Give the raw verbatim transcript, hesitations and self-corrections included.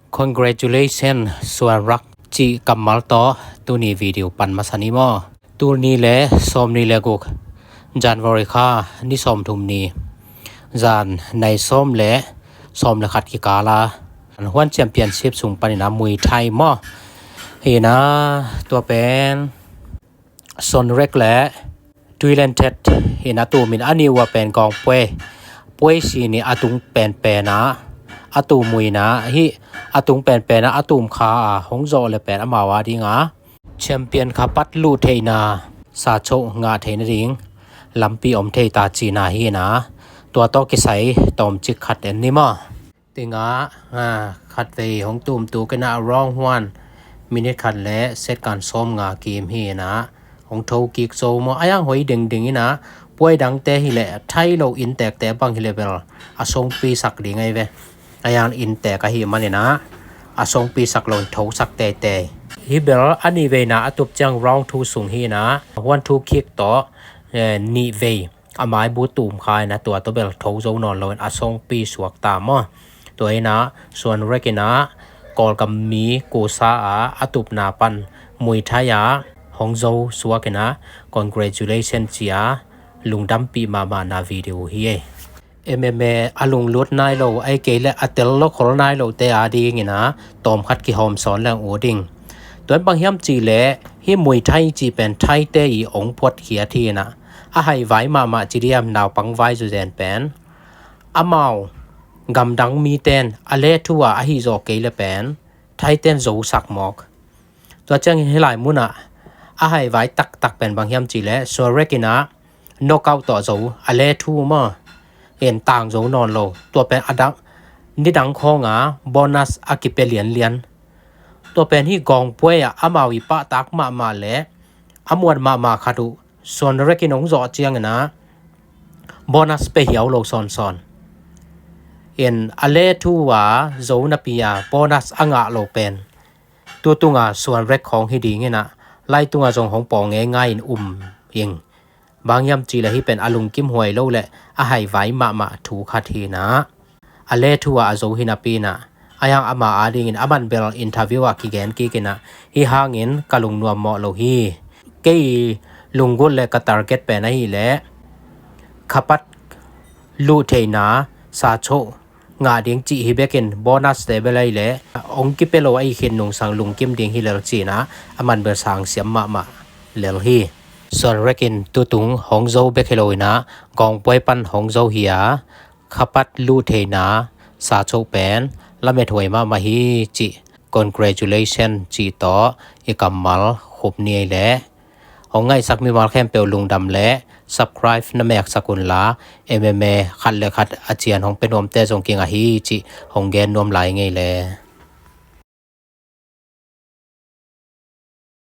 Congratulations Suan Rak cih kammal tawh tuni video pan masa ni maw. Tul nih le sawmnih le guk, January kha ni sawmthum ni, zan nai sawm le sawm le khat kikal a One Championship sung panin a Muay Thai maw. Hi in a, tua pen Suan Rak le Thuy Lian Thet hi in a, tum in a nih uh a pen Gawng Puai, Puai si nih a tung penpen a, a tum uh hi in a, hih a tung penpen a, a tum kha a hong zawh le pen amau a ding a champion kha pat luh theihna, sa choh ngah theihna ding lampi om thei ta cihna hi in a, tua tawh kisai tawmcik khat en ni maw. Tingah, ah, khatvei hong tumtuk in a, round one, minute khat le second sawm nga kim hi in a, hong tho kik zo maw. A yang hoih dingding in a, Puai dangte hi leh, Thai lo inntekte bang hi leh bel a songpi sak ding ahi ve. A yang inntek ahih man in a, a songpi sak lo in tho sak teitei. Hih bel a nihveina a tup ciang round two sung hi in a, one two kick tawh, eh, nihvei a maibu tum kha in a, tua tawh bel tho zo nawn lo in a songpi suak ta maw. Tua hi in a, Suan Rak in a, Kawlgam mi kusa a, a tupna pan Muay Thai a hong zo suak in a, congratulations ci a, lungdampih mahmahna video hi ei. M M A a lunglut nai lo, ahih kei leh a tel lo khol nai lote a ding in a, tawm khat kihawm sawn leng ut ding. Tua in bang hiam cih leh, hih Muay Thai cih pen Thaite i ong phuatkhiat hi in a, a haivai mahmah ci diam, naupang vai zuzen pen amau gamdang miten a le thu a, ahi zawh kei leh pen Thaiten zosak mawk. Tua ciangin hih lai munah a haivai taktak pen bang hiam cih leh, Suan Rak in a knockout tawh zo, a le thu maw, en tang zo nawn lo. Tua pen a dang, nidang khawng a bonus a kipia lianlian. Tua pen hih Gawng Puai ah amau i pahtak mahmah le a muat mahmah khat uh Suan Rak in hong zawh ciangin a bonus pia hiau lo sawnsawn. In a le thu a zo napi a bonus a ngah lo pen tu tunga Suan Rak khawng hi ding in a, lai tunga zong hong pawl ngeingai in um ing. Bang hiam cih leh hih pen a lungkim huai lo le a haivai mahmah thu khat hi in a, a le thu a a zo hi napi in a, a yang ama a dingin a man bel interview ah kigen kik in a, hih hangin ka lungnuam mawh lo hi. Kei lunggulh le ka target pen ahih leh khapat luh theihna, sa choh ngah ding cih hi bekin, bonus te bel ahih leh ong kipia lo ahih khin nungsang lungkim ding hi lel ci in a, a man bel sang siam mahmah lel hi. Suan Rak in tu tung hong zo bek hi lo in a, Gawng Puai pan hong zo hi a, khapat luh theihna sa choh pen lamethuai mahmah hi cih congratulation cih tawh i kammal khup ni ei leh. Hong ngaihsak mimal khempeuh lungdam le subscribe na meksak unla, M M A khat le khat a cian hong pia nuamte zong kingah hi cih hong gen nuam lai ngei leh.